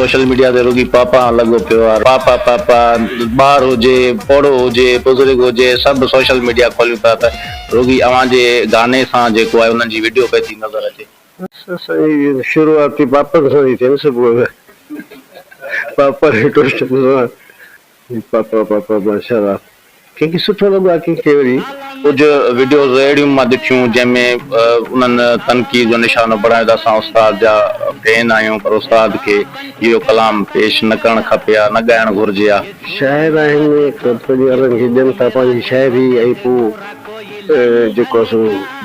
Social media تي رڳي papa لڳو پيو آ پاپا پاپا ٻار هجي پوڙهو هجي بزرگ هجي سڀ سوشل ميڊيا کوليون ٿا ته رڳي اوهان جي گاني سان جيڪو آهي انهن جي وڊيو پئي ٿي نظر اچي. سائين شروعات ٿي پاپن سان ٿي ٿئي نه صبح جو پاپا جي ٽوسٽن سان پاپا پاپا ماشاءالله ڪنهن کي سٺو لڳو آهي ڪنهن کي وري. ڪجهه وڊيوز اهڙيون مان ڏٺيون جنهن ۾ انهن تنقيد جو نشانو بڻايو ته اسان استاد جا فين آهيون پر استاد کي اهو ڪلام پيش نه ڪرڻ کپي ها نه ڳائڻ گهرجي ها. شاعر آهن ڪمپني وارن کي ڏين ٿا پنهنجي شاعري ۽ پوء جيڪو آهي سو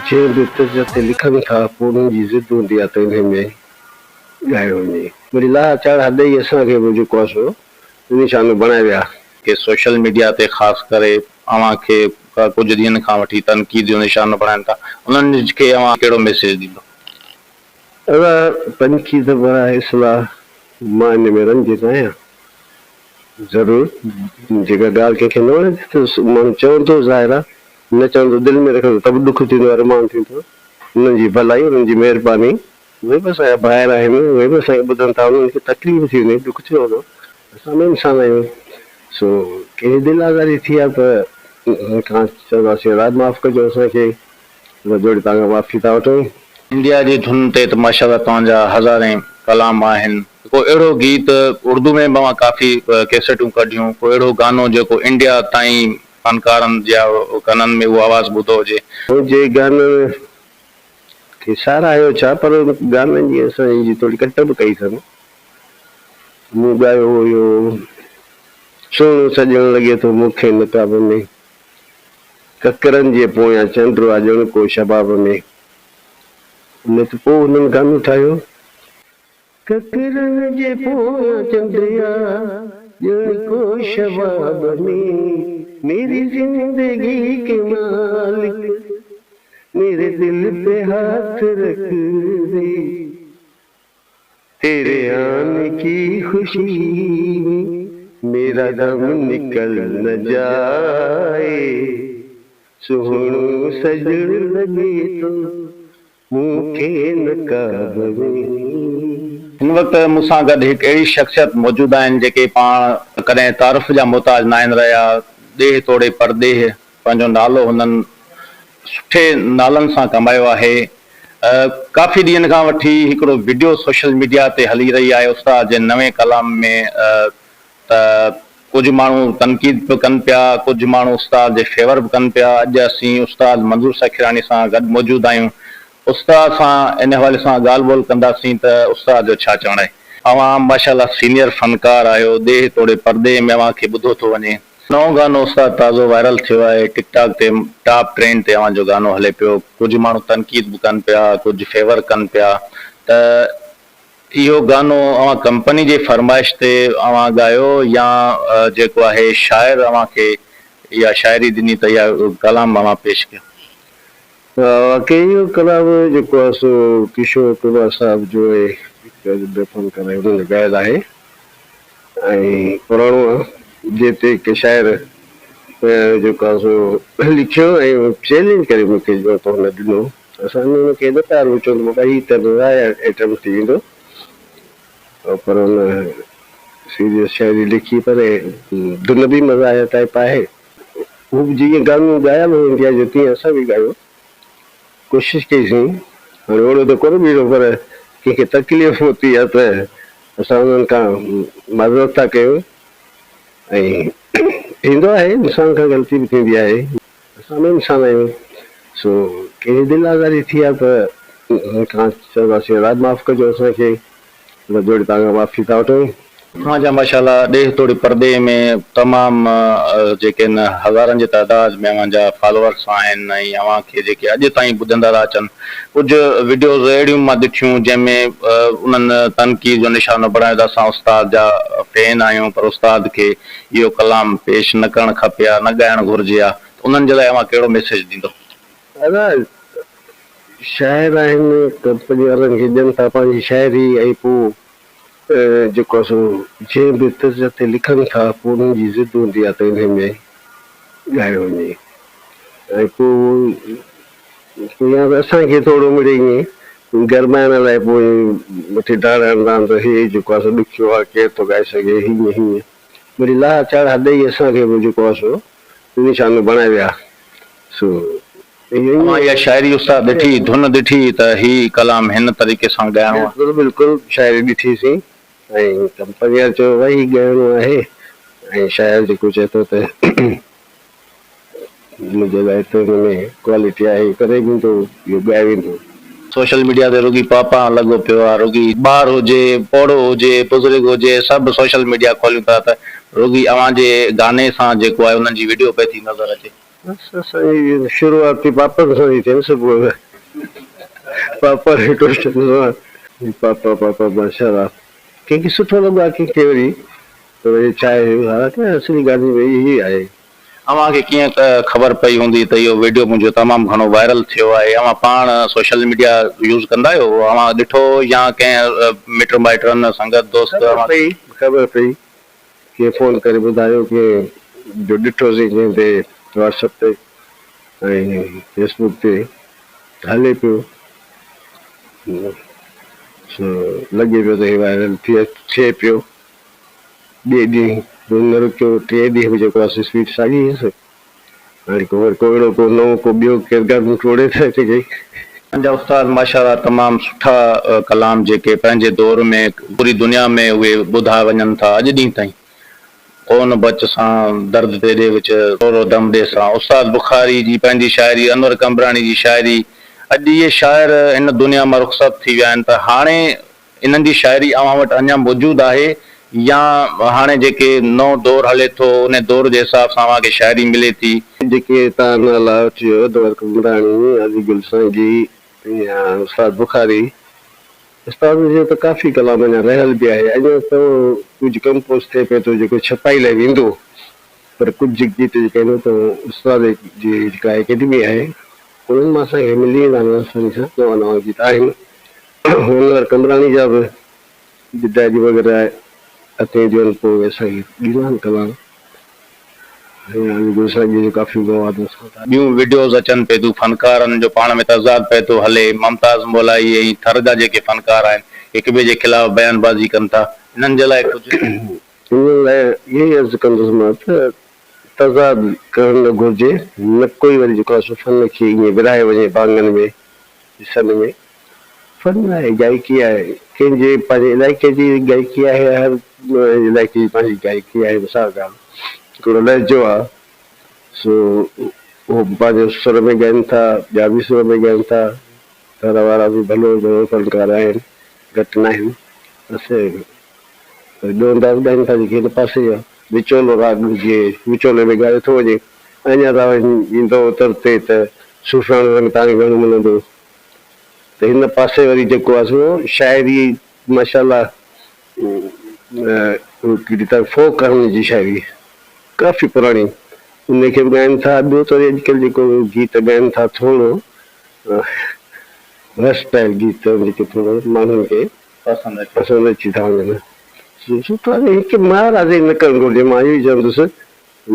جنهن به طرز تي لکن ٿا پوء انهن جي ضد هوندي آهي ته انهي ۾ ڳايو وڃي وري لاها چاڙها ڏئي اسان کي به جيڪو آهي سو نشانو بڻائي ويا. ڪي سوشل ميڊيا تي خاص ڪري اوهان کي ڪجهه ڏينهن کان وٺي تنقيد جو نشانو بڻائن ٿا انهن کي اوهان ڪهڙو ميسيج ڏيندو؟ ادا تنقيد براء اصلاح مان ان ۾ رنج نه آهيان ضرور جيڪا ڳالهه ڪنهن کي نه وڻي ٿي ته ماڻهو چوندو ظاهر آهي نه چوندو دل ۾ رکندو ته به ڏک ٿيندو ارمان ٿيندو انهن جي ڀلائي انهن جي مهرباني اهي به اسان جا ڀائر آهن، اهي به اسان کي ٻڌن ٿا، انهن کي تڪليف ٿي هوندي، ڏک ٿيو هوندو، اسان به انسان آهيون، سو ڪنهن جي دل آزاري ٿي آهي ته انهن کان چونداسين الله معاف ڪجو اسان کي، هٿ جوڙي توهان کان معافي ٿا وٺون. انڊيا جي ڌن تي ته ماشاءالله توهان جا هزارين ڪلام آهن، ڪو اهڙو گيت اردو ۾ به اوهان ڪافي ڪيسيٽون ڪڍيون، ڪو اهڙو گانو جيڪو انڊيا تائين فنڪارن جا ڪنن ۾ اهو آواز ٻڌو هجي. منهنجي گانن کي ساراهيو ڇا پر گانن جي اسان جي ٿوري ڪٽ به ڪئي اٿن. مون ڳايو هو اهو سهڻو سڄڻ لڳي ٿو مون کي نقاب ۾، ڪڪرن جي پويان چنڊ آ ڄڻ ڪو شباب ۾. ان تي پوء هنن گانو ٺاهيو. ڪڪرن جي پويان چنڊ آ ڄڻ ڪو شباب ۾، ميري زندگي ڪي مالڪ ميري دل پي هاٿ رک the, تيري آني ڪي خوشي ۾ ميرا غم نڪل نه جائي، سهڻو سڄڻ لڳي ٿو مون کي نقاب ۾. هن وقت مون سان گڏ هڪ اهڙي شخصيت موجود آهن جيڪي پاڻ ڪڏهن تعارف جا محتاج ناهن رهيا، ڏيهه توڙي پرڏيهه پنهنجو نالو هنن سٺي نالن سان ڪمايو آهي. ڪافي ڏينهن کان وٺي هڪڙو وڊيو سوشل ميڊيا تي هلي رهي آهي استاد جي نوين ڪلام ۾ ته ڪجهه ماڻهو تنقيد به ڪن پيا، ڪجهه ماڻهو استاد جي فيور به ڪن پيا. اڄ اسين استاد منظور سکيراڻي سان گڏ موجود آهيون. استاد سان ان حوالي سان ڳالهه ٻولهه ڪنداسين ته استاد جو ڇا چوڻ آهي. اوهان ماشاء الله سينيئر فنڪار آهيو، ڏيهه توڙي پرڏيهه ۾ اوهان کي ٻڌو ٿو وڃي. نئون گانو استاد تازو وائرل ٿيو آهي، ٽڪ ٽاڪ تي ٽاپ ٽرينڊ تي اوهان جو گانو هلي پيو، ڪجهه ماڻهو تنقيد به ڪن پيا، ڪجهه فيور ڪن پيا ته اهو گانو اوهان ڪمپني جي فرمائش تي اوهان ڳايو يا جيڪو آهي شاعر اوهان کي اها شاعري ڏني ته اها ڪلام اوهان پيش ڪيو. واقعي اهو ڪلام جيڪو آهي سو ڪشور ڪمار صاحب جو ۽ هڪ ٻيو فنڪار آهي انهن جو ڳايل آهي ۽ پراڻو آهي جنهن تي هڪ شاعر جيڪو آهي سو لکيو ۽ چئلينج ڪري مون کي جو هن ڏنو. اسان به ان کي نه پيا روچون ته بابا هي ته ضايع ائٽم ٿي ويندو پر ان سيريس شاعري لکي پر ڌن به مزاحيه ٽائيپ آهي. هو به جيئن گانو ڳايل هو انڊيا جو تيئن اسان به ڳايو ڪوشش ڪئي سين. هاڻي اوڙو ته ڪونه بيٺو پر ڪنهن کي تڪليف پهتي آهي ته اسان انهن کان معذرت ٿا ڪيون ۽ ٿيندو آهي انسان کان غلطي به ٿيندي آهي. اسان به انسان آهيون سو ڪنهن جي دل آزاري ٿي آهي ته انهن کان چونداسين الله معاف ڪجو اسان کي هٿ جوڙي توهان کان معافي ٿا وٺون. اوهان جا ماشاء الله ڏيهه توڙي پرڏيهه ۾ تمام جيڪي آهن هزارن جي تعداد ۾ اوهان جا فالوورس آهن ۽ اوهان کي جيڪي اڄ تائين ٻڌندا ٿا اچن ڪجهه وڊيوز اهڙيون مان ڏٺيون جنهن ۾ انهن تنقيد جو نشانو بڻايو ته اسان استاد جا فين آهيون پر استاد کي اهو ڪلام پيش نه ڪرڻ کپي ها نه ڳائڻ گهرجي ها ته انهن جي لاء اوهان ڪهڙو ميسيج ڏيندو. ادا شاعر آهن ڪمپني وارن کي ڏين ٿا پنهنجي شاعري ۽ پوء جيڪو آهي سو جنهن به طرز تي لکن ٿا پوء انهن جي ضد هوندي آهي ته انهي ۾ ڳايو وڃي ۽ پوء يا ته اسان کي ٿورو مڙئي ائين. گرمائڻ لاء پوء مٿي ڊاڙ هڻندا آهن ته هي جيڪو آهي سو ڏکيو آهي، ڪير ٿو ڳائي سگهي، هيئن هيئن. وري لاها چاڙها ڏئي اسان کي به جيڪو آهي سو نشانو بڻائي ويا. سو اهو اوهان اها شاعري استاد ڏٺي، ڌن ڏٺي ته هي ڪلام هن طريقي سان ڳائڻو آهي؟ بلڪل بلڪل شاعري ڏٺي سين ۽ ڪمپنيار چيو ڀائي هي ڳائڻو آهي ۽ شاعر جيڪو چئي ٿو ته منهنجي لاء ته هن ۾ ڪوالٽي آهي ڪري ويندو اهو ڳائي ويندو. سوشل ميڊيا تي رڳي پاپا لڳو پيو آ رڳي ٻار هجي پوڙهو هجي بزرگ هجي سڀ سوشل ميڊيا کوليون ٿا ته رڳي اوهان جي گاني سان جيڪو آهي انهن جي وڊيو پئي ٿي نظر اچي. بس اسان جي شروعات ٿي پاپن سان ٿي ٿئي نه صبح جو پاپا جي ٽوشن سان پاپا پاپا ماشاءالله ڪنهن کي سٺو لڳو آهي ڪنهن کي وري پر هي ڇا آهي حالانڪه اصلي گاني ۾ هي آهي. اوهان کي ڪيئن خبر پئي هوندي ته اهو ويڊيو منهنجو تمام گهڻو وائرل ٿيو آهي اوهان پاڻ سوشل ميڊيا يوز ڪندا آهيو اوهان ڏٺو يا ڪنهن مٽ مائٽن سنگت دوست خبر اوهان پئي خبر پئي ڪنهن فون ڪري ٻڌايو ڪنهن جو ڏٺوسين ڪنهن تي واٽس اپ تي ۽ فيس بڪ تي هلي پيو سو لڳي پيو ته هي وائرل ٿئي پيو ٻئي ڏينهن به نه رڪيو ٽئين ڏينهن به جيڪو آهي سو اسپيڊ ساڳي هيس هاڻي ڪو وري ڪو اهڙو ڪو نئون ڪو ٻيو ڪير گرم ٽوڙي ٿو سگهي. پنهنجا استاد ماشاءالله تمام سٺا ڪلام جيڪي پنهنجي دور ۾ پوري دنيا ۾ اهي ٻڌا وڃن ٿا اڄ ڏينهن تائين ڪون بچ سان درد تيڏي وچ ٿورو دم ڏي سان استاد بخاري جي پنهنجي شاعري انور قمبراڻي جي شاعري اڄ اهي شاعر هن دنيا مان رخصت ٿي ويا آهن ته هاڻي انهن جي شاعري اوهان وٽ اڃا موجود آهي يا هاڻي جيڪي نئون دور هلي ٿو انهي دور جي حساب سان اوهان کي شاعري ملي ٿي؟ جيڪي تان نالا وٺيو انور قمبراڻي، علي گل سانگي يا استاد بخاري، استاد جو ته ڪافي ڪلام اڃا رهيل به آهي، اڃا ته ڪجهه ڪمپوز ٿئي پيو ٿو جيڪو ڇپائي لاء ويندو پر ڪجهه گيت جيڪي آهن ته استاد جي جيڪا اڪيڊمي آهي انهن مان اسان کي ملي ويندا آهن آساني سان نوان نوان گيت آهن. هنر قمبراڻي جا به جدائي وغيره اٿين جون پوء اسان کي ڏيندا آهن ڪلام ۽ علي گل سائين جو ڪافي مواد اسان وٽ آهي. ٻيون وڊيوز اچن پئي ٿيون فنڪارن جو پاڻ ۾ تضاد پئي ٿو هلي ممتاز مولائي ۽ ٿر جا جيڪي فنڪار آهن هڪ ٻئي جي خلاف بيان بازي ڪن ٿا انهن جي لاء ڪجهه. انهن لاء اهو ئي عرض ڪندس مان ته تضاد ڪرڻ نه گهرجي نه ڪوئي وري جيڪو آهي سو فن کي ائين ورهايو وڃي ڀاڱن ۾ حصن ۾. فن آهي، گائڪي آهي، ڪنهن جي پنهنجي علائقي جي گائڪي آهي، هر علائقي جي پنهنجي گائڪي آهي، مثال ڳالهه هڪڙو لهجو آهي سو اهو به پنهنجي سر ۾ ڳائين ٿا، ٻيا به سر ۾ ڳائين ٿا، ٿر وارا به ڀلو گهڻو فنڪار آهن، گهٽ ناهن، بس ٻيو انداز ڳائين ٿا جيڪي هن پاسي جا وچولو راڳ جيئن وچولي ۾ ڳايو ٿو وڃي، اڃا توهان ايندؤ اتر تي ته صوفياڻو رنگ توهان کي گهڻو ملندو. ته هن پاسي وري جيڪو آهي سو شاعري ماشاء الله هڪڙي ته فوڪ آهي هن جي شاعري ڪافي پراڻي ان کي به ڳائن ٿا ٻيو ته وري اڄڪلهه جيڪو گيت ڳائن ٿا ٿورو ورسٽائل گيت جيڪي ٿورو ماڻهن کي پسند اچي ٿا وڃن سٺو آهي هڪ مهاراجي نه ڪرڻ گهرجي مان اهو ئي چوندس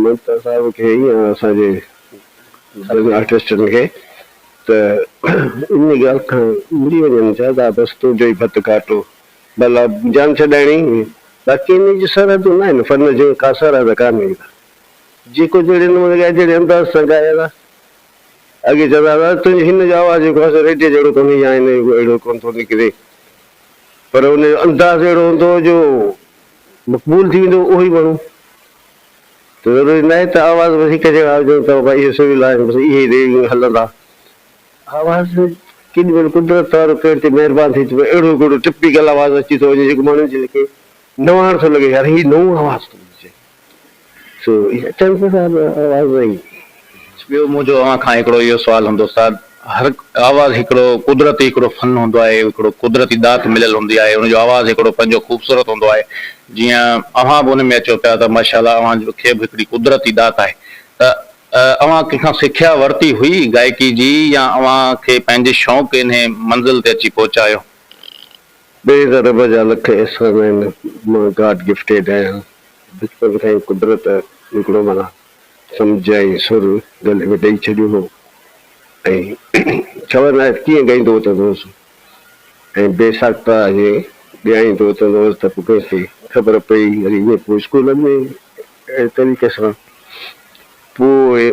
ممتاز صاحب کي يا اسان جي ٻين آرٽسٽن کي ته ان ڳالهه کان مڙي وڃن ڇا ته بس تنهنجو ئي ڀت گهاٽو ڀلا جان ڇڏائڻي باقي ان جون سرحدون نه آهن فن جون ڪا سرحد ڪانهي جيڪو جهڙي نموني ڳائي جهڙي انداز سان ڳائي ٿا اڳي چوندا هئا تنهنجي هن جو آواز جيڪو آهي سو ريڊيي جهڙو ڪونهي يا هن جو اهڙو ڪونه ٿو نڪري پر ان جو انداز اهڙو هوندو هو جو مقبول ٿي ويندو هو اهو ئي ماڻهو ته ضروري ناهي ته آواز بس هڪ جهڙا هجن ته ڀائي اهي سريلا آهن بس اهي ئي هلندا. آواز ڪيڏي مهل قدرت وارو ڪنهن تي مهربان ٿي ٿو پئي اهڙو هڪڙو ٽپيڪل آواز اچي ٿو وڃي جيڪو ماڻهن جي کي نواڻ ٿو لڳي يار هي نئون آواز ٿو اچي سو اچن ٿا آواز ۽ ٻيو منهنجو اوهان کان هڪڙو اهو سوال هوندو استاد هر آواز هڪڙو قدرتي هڪڙو فن هوندو آهي هڪڙو قدرتي ڏات مليل هوندي آهي ان جو آواز هڪڙو پنهنجو خوبصورت هوندو آهي جيئن اوهان به ان ۾ اچو پيا ته ماشاء الله اوهان کي به هڪڙي قدرتي ڏات آهي ته اوهان ڪنهن کان سکيا ورتي هئي گائڪي جي يا اوهان کي پنهنجي شوق انهي منزل تي اچي پهچايو؟ ٻئي ته رب جا لک احسان آهن مان گاڊ گفٽيڊ آهيان بچپن کان ئي قدرت هڪڙو معنيٰ سمجهه ۽ سر گلي ۾ ڏئي ڇڏيو هو ۽ خبر ناهي ته ڪيئن ڳائيندو اٿندو هوس. ۽ بي ساخته ائين ڳائيندو اٿندو هوس ته پوء ڪنهن کي خبر پئي وري ائين پوء اسڪولن ۾ اهڙي طريقي سان پوء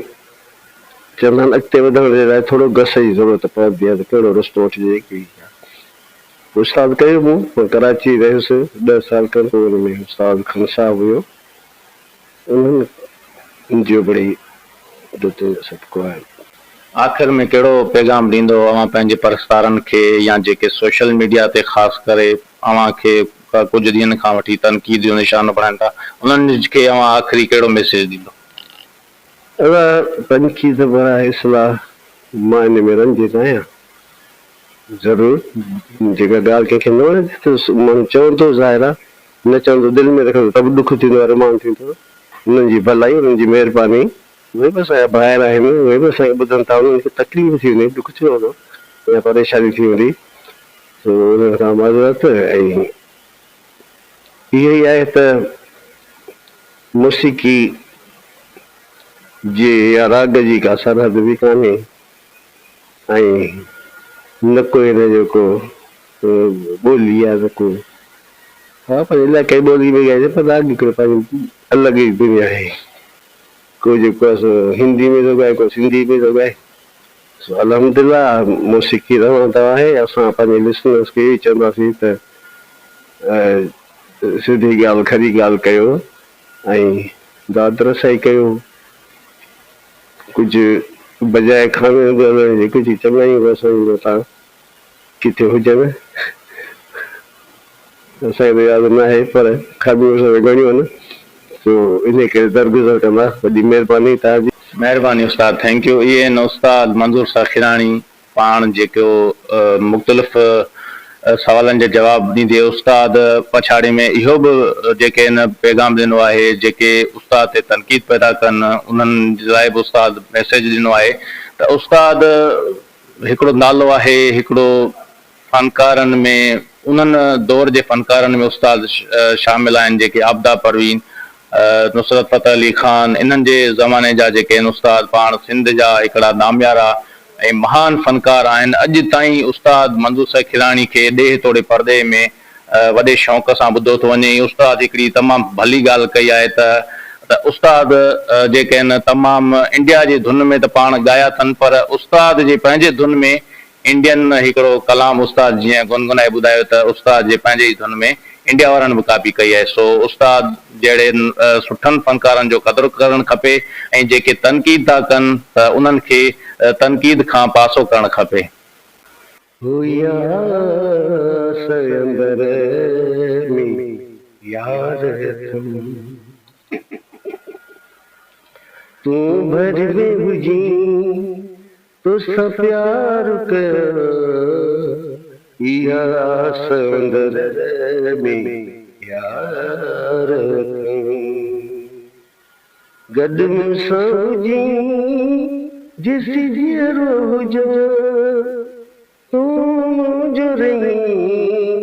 چوندا آهن اڳتي وڌڻ جي لاء ٿورو گس جي ضرورت پوندي آهي ته ڪهڙو رستو وٺجي ڪهڙي پوء استاد ڪيو مون مان ڪراچي رهيس ڏهه سال کن پوء ان ۾ استاد خان صاحب هيو انهن جو بڙي جتي صدقو آهي. آخر ۾ ڪهڙو پيغام ڏيندو اوهان پنهنجي پرستارن کي يا جيڪي سوشل ميڊيا تي خاص ڪري اوهان کي ڪجهه ڏينهن کان وٺي تنقيد جو نشانو بڻائن ٿا انهن کي اوهان آخري ڪهڙو ميسيج ڏيندو؟ ادا تنقيد براء اصلاح مان ان ۾ رنجيت آهيان ضرور جيڪا ڳالهه ڪنهن کي نه وڻي ته ماڻهو چوندو ظاهر آهي نه چوندو دل ۾ رکندو ته به ڏک ٿيندو آهي رمان ٿيندو انهن جي ڀلائي انهن جي مهرباني اهي به اسان جا ڀائر آهن اهي به اسان کي ٻڌن ٿا انهن کي تڪليف ٿي ويندي ڏک ٿيو هوندو يا پريشاني ٿي ويندي سو انهن کان معذرت ۽ اهو ئي آهي ته موسيقي جي يا راڳ جي ڪا سرحد به ڪانهي ۽ نه ڪو هن جو ڪو ٻولي آهي نه ڪو ها پنهنجي علائقائي ٻولي ۾ ڳائجي پر راڳ هڪڙو پنهنجي الڳ ئي دنيا آهي ڪو جيڪو آهي سو هندي ۾ ٿو ڳائي ڪو سنڌي ۾ ٿو ڳائي سو الحمدلله موسيقي روان دوان آهي اسان پنهنجي لسنرس کي اهو ئي چونداسين ته سڌي ڳالهه کري ڳالهه ڪيو ۽ داد رسائي ڪيو ڪجهه بجاء خاميون ڳولڻ جي ڪجهه چڱايون به اسان جي مٿان ڪٿي هجن اسان کي ته ياد ناهي پر خاميون اسان ۾ گهڻيون آهن سو انهي ڪري درگذر ڪندا وڏي مهرباني توهان جي. مهرباني استاد thank you اهي آهن استاد منظور ساکراڻي پاڻ جيڪو مختلف سوالن جا جواب ڏيندي استاد پڇاڙي ۾ اهو به جيڪي هن پيغام ڏنو آهي جيڪي استاد تي تنقيد پيدا ڪن انهن جي لاء به استاد ميسيج ڏنو آهي ته استاد هڪڙو نالو آهي هڪڙو فنڪارن ۾ انهن دور جي فنڪارن ۾ استاد شامل آهن جيڪي عابده پروين نصرت فتح علي خان انهن جي زماني جا جيڪي آهن استاد پاڻ سنڌ جا هڪڙا ناميارا ۽ مهان فنڪار آهن اڄ تائين استاد منظور سکيراڻي کي ڏيهه توڙي پرڏيهه ۾ وڏي شوق سان ٻڌو ٿو وڃي ۽ استاد هڪڙي تمام ڀلي ڳالهه ڪئي آهي ته ته استاد جيڪي آهن تمام انڊيا جي ڌن ۾ ته پاڻ ڳايا اٿن پر استاد جي پنهنجي ڌن ۾ انڊين هڪڙو ڪلام استاد جيئن گنگنائي ٻڌايو ته استاد جي پنهنجي ئي ڌن ۾ انڊيا وارن به ڪاپي ڪئي آهي سو استاد جهڙي سٺن فنڪارن جو قدر ڪرڻ کپي ۽ جيڪي تنقيد ٿا ڪن ته انهن کي تنقيد کان پاسو ڪرڻ کپي. هئي آس اندر ۾ يار اٿم. تون ڀر ۾ هجين توسان پيار ڪيان اها آس اندر ۾ يار اٿم گڏ مون سان هجين جيسين جيئرو هجان تون منهنجو رهين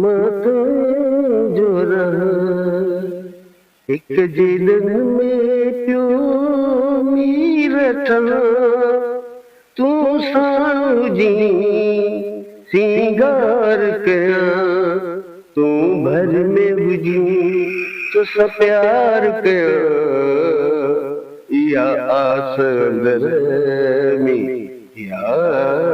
مان تنهنجو رهان. هڪ جيلن ۾ پيو مير ٺهان، تون ساڻ هجين سينگار ڪيان، تون ڀر ۾ هجين توسان پيار ڪيان، اها آس اندر ۾ يار.